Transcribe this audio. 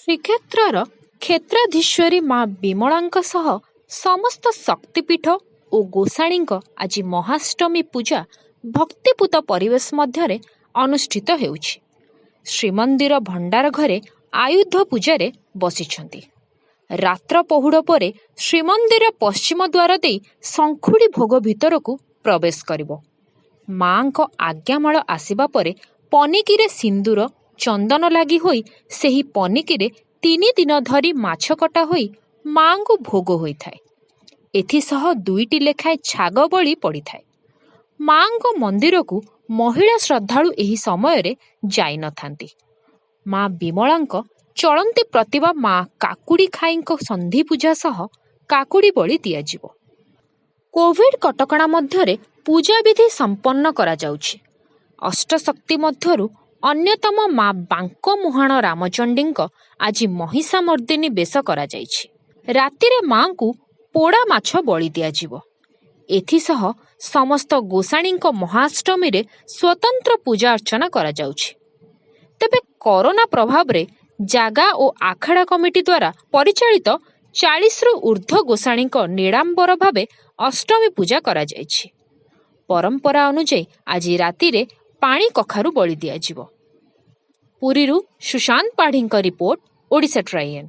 ଶ୍ରୀକ୍ଷେତ୍ରର କ୍ଷେତ୍ରାଧୀଶ୍ୱରୀ ମା ବିମଳାଙ୍କ ସହ ସମସ୍ତ ଶକ୍ତିପୀଠ ଓ ଗୋସାଣୀଙ୍କ ଆଜି ମହାଷ୍ଟମୀ ପୂଜା ଭକ୍ତିପୂତ ପରିବେଶ ମଧ୍ୟରେ ଅନୁଷ୍ଠିତ ହେଉଛି। ଶ୍ରୀମନ୍ଦିର ଭଣ୍ଡାର ଘରେ ଆୟୁଧ ପୂଜାରେ ବସିଛନ୍ତି। ରାତ୍ର ପହୁଡ଼ ପରେ ଶ୍ରୀମନ୍ଦିର ପଶ୍ଚିମ ଦ୍ୱାର ଦେଇ ଶଙ୍ଖୁଡ଼ି ଭୋଗ ଭିତରକୁ ପ୍ରବେଶ କରିବ। ମାଙ୍କ ଆଜ୍ଞାମାଳ ଆସିବା ପରେ ପନିକିରେ ସିନ୍ଦୁର ଚନ୍ଦନ ଲାଗି ହୋଇ ସେହି ପନିକିରେ 3 ଦିନ ଧରି ମାଛ କଟା ହୋଇ ମାଙ୍କୁ ଭୋଗ ହୋଇଥାଏ। ଏଥିସହ ଦୁଇଟି ଲେଖାଏଁ ଛାଗ ବଳି ପଡ଼ିଥାଏ। ମାଙ୍କ ମନ୍ଦିରକୁ ମହିଳା ଶ୍ରଦ୍ଧାଳୁ ଏହି ସମୟରେ ଯାଇନଥାନ୍ତି। ମା ବିମଳାଙ୍କ ଚଳନ୍ତି ପ୍ରତିମା ମା କାକୁଡ଼ି ଖାଇଙ୍କ ସନ୍ଧି ପୂଜା ସହ କାକୁଡ଼ି ବଳି ଦିଆଯିବ। କୋଭିଡ କଟକଣା ମଧ୍ୟରେ ପୂଜାବିଧି ସମ୍ପନ୍ନ କରାଯାଉଛି। ଅଷ୍ଟଶକ୍ତି ମଧ୍ୟରୁ ଅନ୍ୟତମ ମା ବାଙ୍କମୁହାଣ ରାମଚଣ୍ଡୀଙ୍କ ଆଜି ମହିଷାମର୍ଦ୍ଦିନୀ ବେଶ କରାଯାଇଛି। ରାତିରେ ମାଙ୍କୁ ପୋଡ଼ା ମାଛ ବଳି ଦିଆଯିବ। ଏଥିସହ ସମସ୍ତ ଗୋସାଣୀଙ୍କ ମହାଷ୍ଟମୀରେ ସ୍ୱତନ୍ତ୍ର ପୂଜା ଅର୍ଚ୍ଚନା କରାଯାଉଛି। ତେବେ କରୋନା ପ୍ରଭାବରେ ଜାଗା ଓ ଆଖଡ଼ା କମିଟି ଦ୍ୱାରା ପରିଚାଳିତ 40ରୁ ଉର୍ଦ୍ଧ୍ୱ ଗୋସାଣୀଙ୍କ ନିଡ଼ାମ୍ବର ଭାବେ ଅଷ୍ଟମୀ ପୂଜା କରାଯାଇଛି। ପରମ୍ପରା ଅନୁଯାୟୀ ଆଜି ରାତିରେ ପାଣି କଖାରୁ ବଳି ଦିଆଯିବ। ପୁରୀରୁ ସୁଶାନ୍ତ ପାଢ଼ୀଙ୍କ ରିପୋର୍ଟ, ଓଡ଼ିଶା ଟ୍ରାଇଏନ୍।